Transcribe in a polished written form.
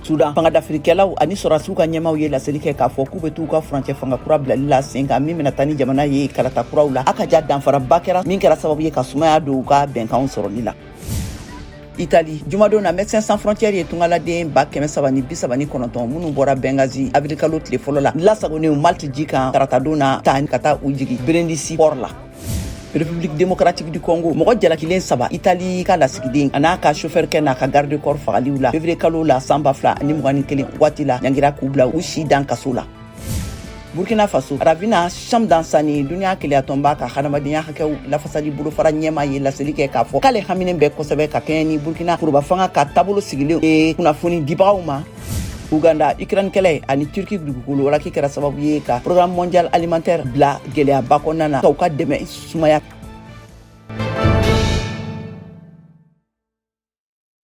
Sudan, fangadafirikɛlaw ani sɔrɔdasiw ka ɲɛmaaw ye laseli kɛ k'a fɔ k'u bɛ t'u ka furancɛ fanga kura bilali la sen kan, min bɛna taa ni jamana ye kalata kuraw la. A ka ja danfaraba kɛra min kɛra sababu ye ka sumaya don u ka bɛnkanw sɔrɔli la. Itali, jumadon na, Médecins Sans Frontières ye tungaladen 339 minnu bɔra Benghazi avril kalo tile fɔlɔ la, lasagonnen Malte ji kan taratadon na, ta ka taa u jigi Brindisi port la. République démocratique du Congo, mɔgɔ jalakilen saba, Itali ka lasigiden a n'a ka chauffeur kɛ n'a ka garde corps fagaliw la février kalo la san 2021 waati la, ɲangira k'u bila u si dan kaso la. Burkina Faso, Ravina Shamdasani, duniya keleyatɔnba ka hadamadenya hakɛw lafasali bolofara ɲɛma, ye laseli kɛ k'a fɔ k'ale haminen bɛ kosɛbɛ ka kɛɲɛ ni Burkina foroba fanga ka taabolo sigilen ye kunnafoni dibagaw ma. Uganda, Ukraine kɛlɛ ani Turki dugukolo walaki kɛra sababu ye ka Programme mondial alimentaire bila gɛlɛyaba kɔnɔna na, k'u ka dɛmɛ sumaya.